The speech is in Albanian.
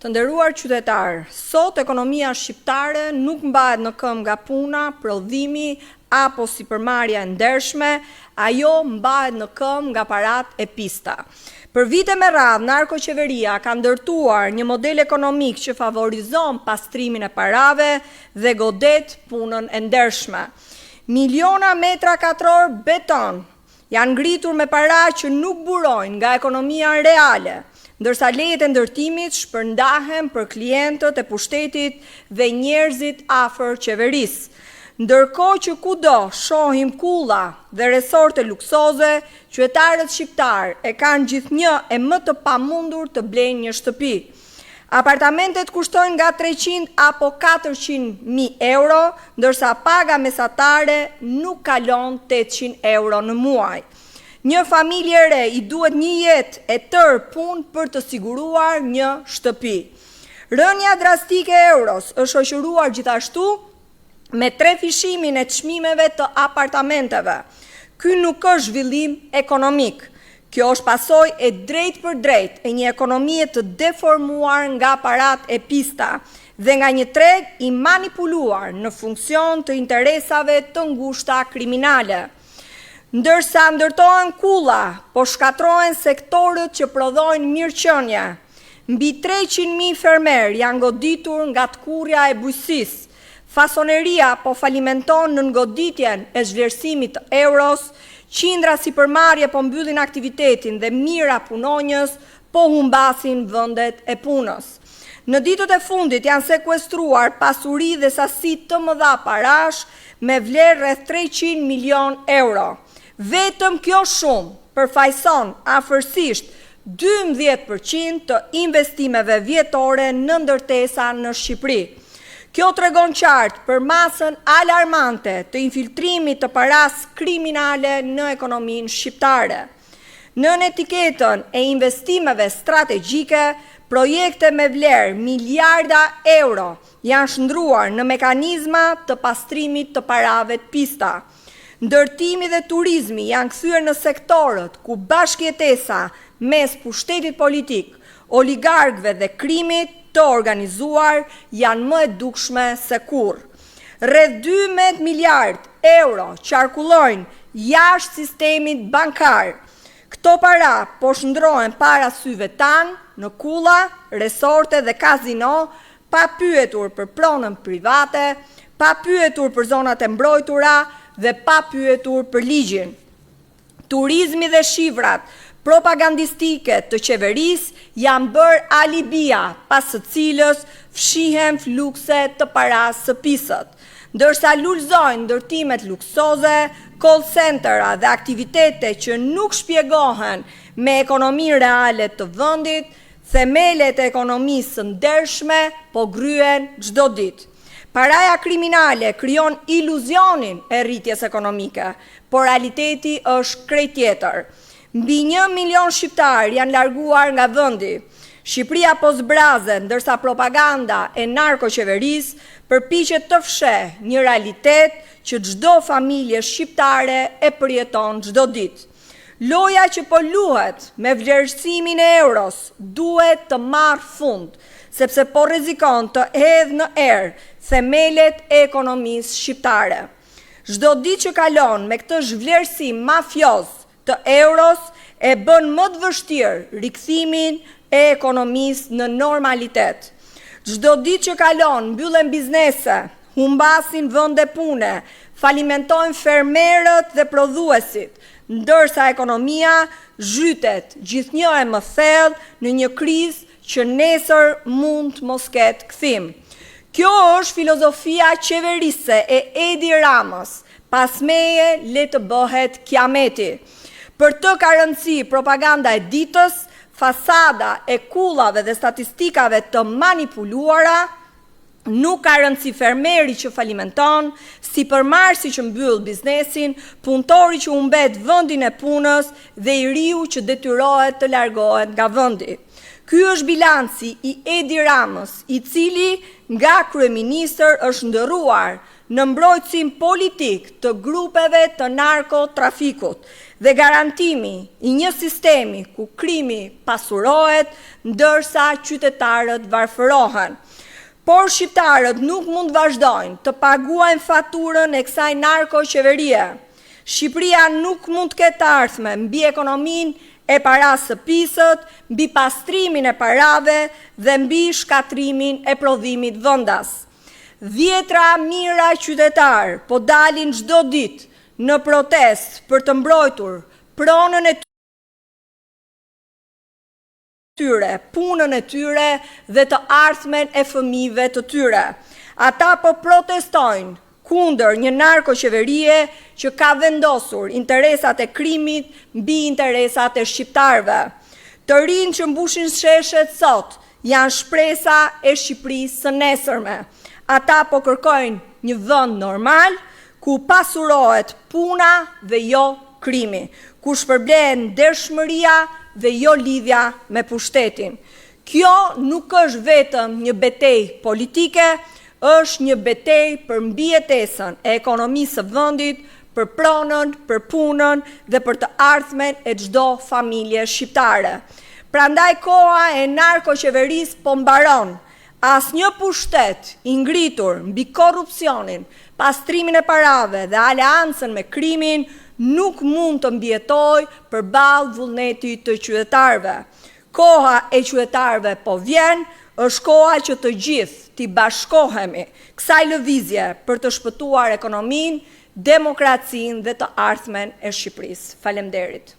Të nderuar qytetarë, sot ekonomia shqiptare nuk mbahet në këmbë nga puna, prodhimi apo sipërmarrja e ndershme, ajo mbahet në këmbë nga paratë e pista. Për vite me radhë, narkoqeveria ka ndërtuar një model ekonomik që favorizon pastrimin e parave dhe godet punën e ndershme. Miliona metra katror beton janë ngritur me para që nuk burojnë nga ekonomia reale, ndërsa lejet e ndërtimit shpërndahen për klientët e pushtetit dhe njerëzit afër qeverisë. Ndërkohë që kudo shohim kulla dhe resorte luksoze, qytetarët shqiptarë e kanë gjithnjë e më të pamundur të blejnë një shtëpi. Apartamentet kushtojnë nga 300 apo 400 mijë euro, ndërsa paga mesatare nuk kalon 800 euro në muaj. Një familje e re i duhet një jetë e tërë punë për të siguruar një shtëpi. Rënia drastike e euros është shoqëruar gjithashtu me trefishimin e çmimeve të apartamenteve. Ky nuk është zhvillim ekonomik. Kjo është pasojë e drejtpërdrejtë e një ekonomie të deformuar nga paratë e pista dhe nga një treg i manipuluar në funksion të interesave të ngushta kriminale. Ndërsa ndërtohen kulla, po shkatërrohen sektorët që prodhojnë mirëqenie. Mbi 300.000 fermerë janë goditur nga tkurrja e bujqësisë. Fasoneria po falimenton nën goditjen e zhvlerësimit të euros, qindra sipërmarrje po mbyllin aktivitetin dhe mijëra punonjës po humbasin vendet e punës. Në ditët e fundit janë sekuestruar pasuri dhe sasi të mëdha parash me vlerë rreth 300 milion euro. Vetëm kjo shumë përfaqëson afërsisht 12% të investimeve vjetore në ndërtesa në Shqipëri. Kjo tregon qartë përmasën alarmante të infiltrimit të parasë kriminale në ekonominë shqiptare. Nën etiketën e investimeve strategjike, projekte me vlerë miliarda euro janë shndërruar në mekanizma të pastrimit të parave të pista. Ndërtimi dhe turizmi janë kthyer në sektorët ku bashkëjetesa mes pushtetit politik, oligarkëve dhe krimit të organizuar janë më e dukshme se kurrë. Rreth 12 miliard euro qarkullojnë jashtë sistemit bankar. Këto para po shndërrohen para syve tanë në kulla, resorte dhe kazino, pa pyetur për pronën private, pa pyetur për zonat e mbrojtura dhe pa pyetur për ligjin. Turizmi dhe shifrat propagandistike të qeverisë janë bërë alibia pas së cilës fshihen flukse të parasë së pisët. Ndërsa lulëzojnë ndërtimet luksoze, call centera dhe aktivitete që nuk shpjegohen me ekonominë reale të vendit, themelet e ekonomisë së ndershme po gërryhen çdo ditë. Paraja kriminale krijon iluzionin e rritjes ekonomike, por realiteti është krejt tjetër. Mbi 1 milion shqiptarë janë larguar nga vendi. Shqipëria po zbrazet, ndërsa propaganda e narkoqeverisë përpiqet të fsheh një realitet që çdo familje shqiptare e përjeton çdo ditë. Loja që po luhet me vlerësimin e euros duhet të marrë fund, sepse po rrezikon të hedhë në erë themelet e ekonomisë shqiptare. Çdo ditë që kalon me këtë zhvlerësim mafioz të euros e bën më të vështirë rikthimin e ekonomisë në normalitet. Çdo ditë që kalon mbyllen biznese, humbasin vende pune, falimentojnë fermerët dhe prodhuesit, ndërsa ekonomia zhytet gjithnjë e më thellë në një krizë që nesër mund të mos ketë kthim. Kjo është filozofia qeverisëse e Edi Ramës, pas meje le të bëhet kiameti. Për të ka rëndësi propaganda e ditës, fasada e kullave dhe statistikave të manipuluara, nuk ka rëndësi fermeri që falimenton, sipërmarrësi që mbyll biznesin, punëtori që humbet vendin e punës dhe i riu që detyrohet të largohet nga vendi. Ky është bilanci i Edi Ramës, i cili nga kryeministër është shndërruar në mbrojtësin politik të grupeve të narkotrafikut dhe garantimi i një sistemi ku krimi pasurohet, ndërsa qytetarët varfërohen. Por shqiptarët nuk mund të vazhdojnë të paguajnë faturën e kësaj narkoqeverie. Shqipëria nuk mund të ketë të ardhme mbi ekonominë e parasë së pisët, mbi pastrimin e parave dhe mbi shkatërrimin e prodhimit vendas. Dhjetëra mijëra qytetarë po dalin çdo ditë në protestë për të mbrojtur pronën e tyre, punën e tyre dhe të ardhmen e fëmijëve të tyre. Ata po protestojnë kundër një narkoqeverie që ka vendosur interesat e krimit mbi interesat e shqiptarëve. Të rinjtë që mbushin sheshet sot janë shpresa e Shqipërisë së nesërme. Ata po kërkojnë një vend normal, ku pasurohet puna dhe jo krimi, ku shpërblehet ndershmëria dhe jo lidhja me pushtetin. Kjo nuk është vetëm një betejë politike, është një betejë për mbijetesën e ekonomisë së vendit, për pronën, për punën dhe për të ardhmen e çdo familje shqiptare. Prandaj koha e narkoqeverisë po mbaron. Asnjë pushtet i ngritur mbi korrupsionin, pastrimin e parave dhe aleancën me krimin nuk mund të mbijetojë përballë vullnetit të qytetarëve. Koha e qytetarëve po vjen, është koha që të gjithë t'i bashkohemi kësaj lëvizje për të shpëtuar ekonominë, demokracinë dhe të ardhmen e Shqipërisë. Faleminderit!